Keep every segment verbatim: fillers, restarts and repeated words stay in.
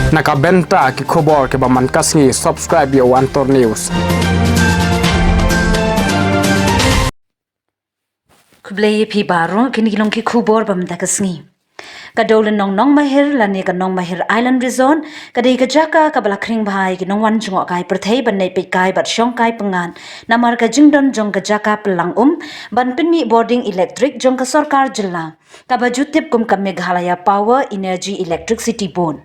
Na ka bynta ki khubor kiba man ka sngi, subscribe ïa u Antor News. Khublei ïa phi baroh, kine ki long ki khubor ba mynta ka sngi. Ka Dewlynnong Nongmahir lane ka Nongmahir Island Resort ka dei ka jaka kaba la khring bha ïa ki nongwan jngohkai pyrthei ban leit peitkai bad shongkai pyngngad namar ka jingdon jong ka jaka pynlang um ban pynmih bording elektrik jong ka sorkar jylla kaba ju tip kum ka Meghalaya Power Energy Electricity Board.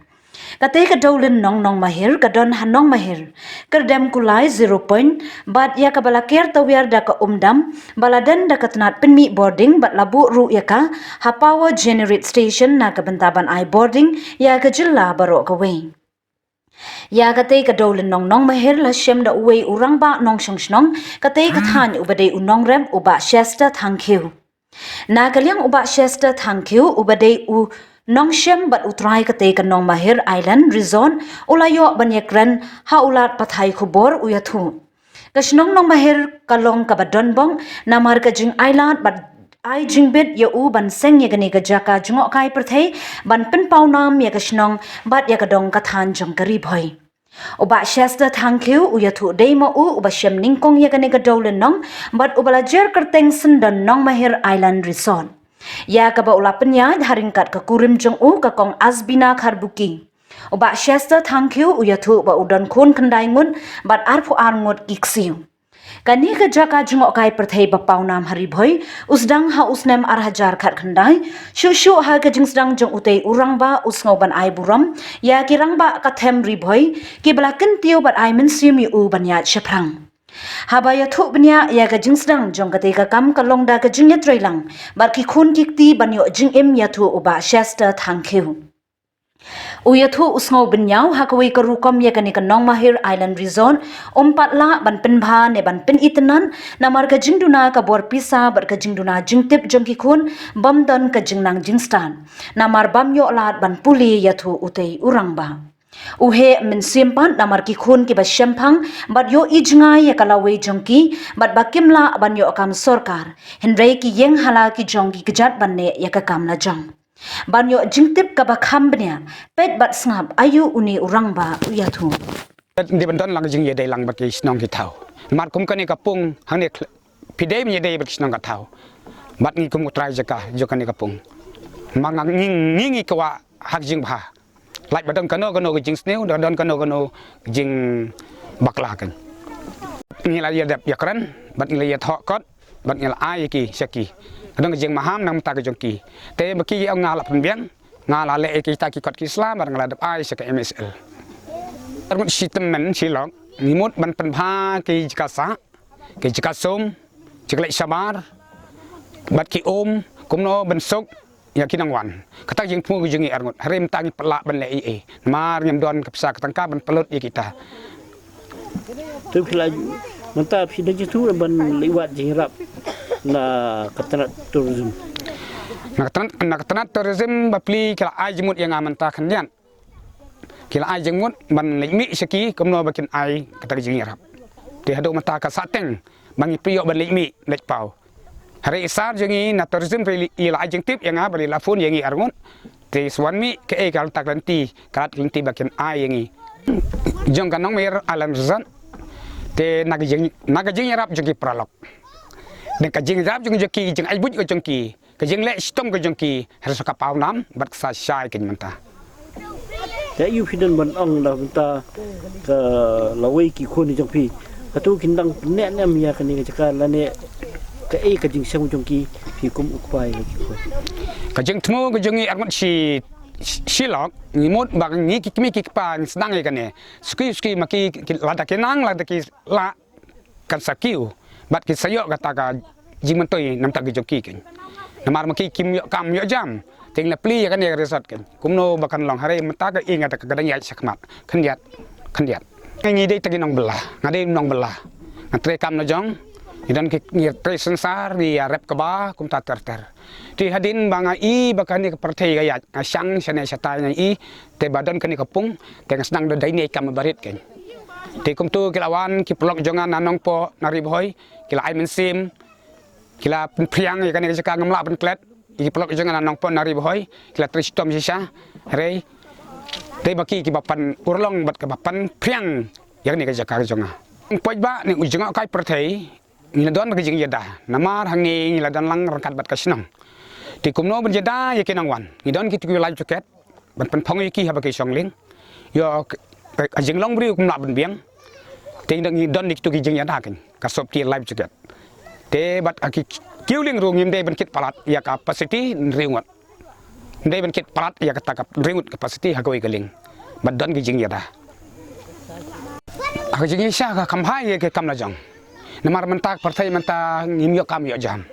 Katei ka Dewlynnong Nongmahir ka don ha Nongmahir, Kyrdem Kulai zero point, bad ïa kaba la ker tawiar da ka Umdam ba la don da ka tnat pynmih bording bad la buh ruh ïa ka ha Power Generate Station na ka bynta ban ai bording ïa ka jylla baroh kawei. Ïa katei ka Dewlynnong Nongmahir la shem da uwei u rangbah nongshong shnong katei ka thaiñ uba dei u nongrep u Bah Chester Thangkhiew. Na ka liang u Bah Chester Thangkhiew uba dei u nongshem bad u trai katei ka Nongmahir Island Resort u la ïoh ban ïakren ha u lad pathai khubor u ïathuh. Ka shnong Nongmahir ka long kaba donbok namar ka jingailad bad ai jingbit ïa u ban seng ïa kane ka jaka jngohkai pyrthei ban pynpaw nam ïa ka shnong bad ïa ka dong ka thaiñ jong ka Ri Bhoi. U Bah Chester Thangkhiew u ïathuh dei ma u uba shem nyngkong ïa kane ka Dewlynnong bad uba la jer kyrteng syndon Nongmahir Island Resort, ïa kaba u la pynïaid ha ryngkat ka kurim jong u ka Kong Asbina Kharbuki. U Bah Chester Thangkhiew u ïathuh ba u don khun khyndai ngut bad arphew ar ngut ki ksiew. Kane ka jaka jngohkai pyrthei ba paw nam ha Ri Bhoi u sdang ha u snem ar hajar khatkhyndai, shuh shuh ha ka jingsdang jong utei u rangbah u sngew ban ai burom ïa ki rangbah ka them Ri Bhoi kiba la kyntiew bad ai mynsiem ïa u ban ïaid shaphrang. Haba ïathuh bniah ïa ka jingsdang jong katei ka kam ka long da ka jingïatreilang bad ki khun ki kti ban ïoh jingim, ïathuh u Bah Chester Thangkhiew. U ïathuh u sngew bynñiaw ha kawei ka rukom ïa kane ka Nongmahir Island Resort um pat lah ban pynbha ne ban pynitynnad namar ka jingduna ka bor pisa bad ka jingduna jingtip jong ki khun bym don ka jingnang jingstad namar bym ïoh lad ban pule, ïathuh utei u rangbah. U heh mynsiem pat namar ki khun kiba shemphang bad ïohi jngai ïa ka lawei jong ki bad ba kim lah ban ïoh kam sorkar, hynrei ki ïeng ha la ki jong ki kjat ban leh ïa ka kam lajong. Ban ïoh jingtip kaba kham bniah, peit bad sngap aïu une u rangbah u ïathuh. Dei ban don lang jingïadei lang bad ki shnong ki thaw. Namar kum kane ka pung hangne khl-, phi dei ban ïadei bad ki shnong ka thaw. Bad ngi kum u trai jaka jong kane ka pung. Ma nga ngi, ngi, ngi kwah ha ka jingbha. Lait ba don kano kano ka jingsniew, da don kano kano ka jingbakla kan. Ngi la ïa dep ïakren bad ngi la ïathoh kot bad ngi la ai ïa ki sha ki. Ka don ka jingmaham na ka bynta ka jong ki. Te ba ki ïa nga la pynbiang, nga la leh ïa kita ki kot ki sla bad nga la dep ai sha ka M S L. Arngut shi tymmen shi lok ngi mut ban pynbha ki jaka sah, ki jaka sum, jaka leit shabar bad ki um, kumno ban suk ïa ki nongwan. Kata ka jingthmu ka jong ngi arngut, hynrei mynta ngi pynlah ban leh ei ei. Namar ngim don ka pisa ka tyngka ban pynlut ïa kita. Te phi la, mynta phi dang jingthmu ban leit wad jingïarap na ka tnat tourism? Na ka tnat, na ka tnat tourism bapli ki la ai jingmut ïa nga mynta khyndiat. Ki la ai jingmut ban leit mih sha ki kumno ba kin ai kata ka jingïarap. Te haduh mynta ka sah teng ba ngi pyrshah ban leit mih leit paw. Hynrei i sar jong ngi na tourism phi i la ai jingtip ïa nga bad i la phone ïa ngi arngut. Te sa wan mih kaei ka lad ka lynti, ka lad ka lynti ba kin ai ïa ngi. Jong ka Nongmahir Island Resort. Te na ka jing, na ka jingïarap jong ki paralok. Na ka jingïarap jong ki, jingai buit ka jong ki. Ka jingleh shitom ka jong ki, hynrei sa ka paw nam bad ka sa shai ka mynta. Te aïu phi don ban ong na ka bynta ka lawei ki khun jong phi? Hato kin dang pyneh ne em ïa kane ka jaka lane kaei ka jingshem jong ki, phi kum u kpa ïa ki khun? Ka jingthmu ka jong ngi arngut shi, shi lok, ngi mut ba ngi ki kmie ki kpa ngi sdang ïa kane. Suki suki ma ki, ki lada ki nang lada ki lah kan sa kiew bad ki sa ïoh kata ka jingmyntoi na ka bynta ka jong ki kan. Namar ma ki kim ïoh kam ïoh jam, te ngi la plie ïa kane ka resort kan. Kumno ba kan long, hynrei mynta ka ïing kata ka dang ïaid shakhmat khyndiat khyndiat. Ngi dei tang ki nongbylla, nga dei nongbylla. Nga trei kam la jong, ngi don ki, ngi trei synsar, ngi ïarep kba kumta ter ter. Te hadien ba nga i ba kane ka pyrthei ka ïaid, nga shang shane shatai nga i, te ba don kane ka pung, te nga sdang da dei ne kam barit kan. Te kumta ki la wan ki paralok jong nga na Nongpoh na Ri Bhoi, ki la ai mynsiem, ki la pynphriang ïa kane ka jaka, ngam lah ban klet. Ki paralok jong nga na Nongpoh na Ri Bhoi ki la trei shitom shisha. Hynrei Te ba ki kiba pan urlong bad kaba pan phriang ïa kane ka jaka ka jong nga. Poi ba ne u jngoh kai pyrthei ngi la don ka jingïada. Namar hangne ngi la don lang ryngkat bad ka shnong. Te kumno ban ïada ïa ki nongwan. Ngi don ki tu ki life jacket ban pynphong ïa ki haba ki shong lieng. Ïa ka jinglong briew kum lah ban biang. Te ngi don ki tu ki jingïada kan. Ka sop ki life jacket. Te bad ki kiew lieng ruh ngim dei ban kit palat ïa ka capacity hynriew ngut. Dei ban kit palat ïa kata ka hynriew ngut capacity ha kawei ka lieng. Bad don ki jingïada. Ha ka jingïasha ka kham bha ïa ka kam la jong. Namar mynta ka pyrthei mynta ngim ïoh kam ïoh jam.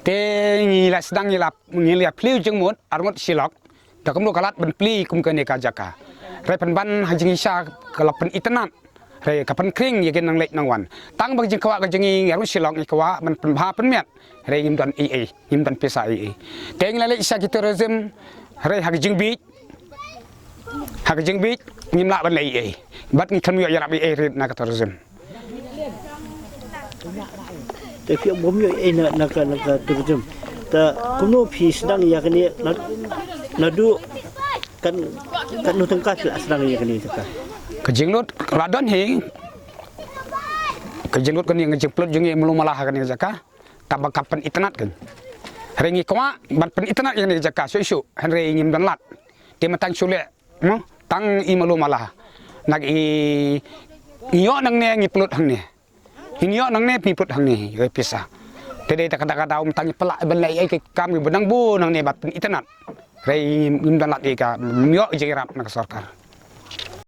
Te ngi la sdang ngi la ngi la plie jingmut arngut shilok. Da kumno ka lad ban plie kum kane ka jaka. Hynrei pynban ha jingïasha ka la pynitynnad. Hynrei ka pynkhring ïa ki nang leit nang wan. Tang ba ka jingkwah ka jong ngi arngut shilok ngi kwah ban pynbha pynmiat. Hynrei ngim don ei ei, ngim don pisa ei ei. Te ngi la leit sha ki tourism, hynrei ha ka jingbieit, ha ka jingbieit, ngim lah ban leh ei ei. Bad ngi khlem ïoh ïarap ei ei rit na ka tourism. Te phi ong bym ïoh ei ei na, na ka, na ka tourism. Te kumno phi sdang ïa kane na, naduh kan, kan nu tyngka phi la sdang ïa kane tyngka. Ka jinglut la don hi. Ka jinglut kane ka jingpynlut jong ngi malu mala ha kane ka jaka. Kaba ka pynitynnad kan. Hynrei ngi kwah ban pynitynnad ïa kane ka jaka shuh shuh. Hynrei ngim don lad. Te mynta shu leh mo tang i malu mala. Nak i ïoh nangne ngi pynlut hangne. Ngi ïoh nangne phi pynlut hangne ïa pisa. Te dei ta ka da ka daw mynta ngi pynlah ban leh ïa ka kam ngi ba nang bu nangne ba pynitynnad. Hynrei ngim don lad ïa ka ïoh jingïarap na ka sorkar.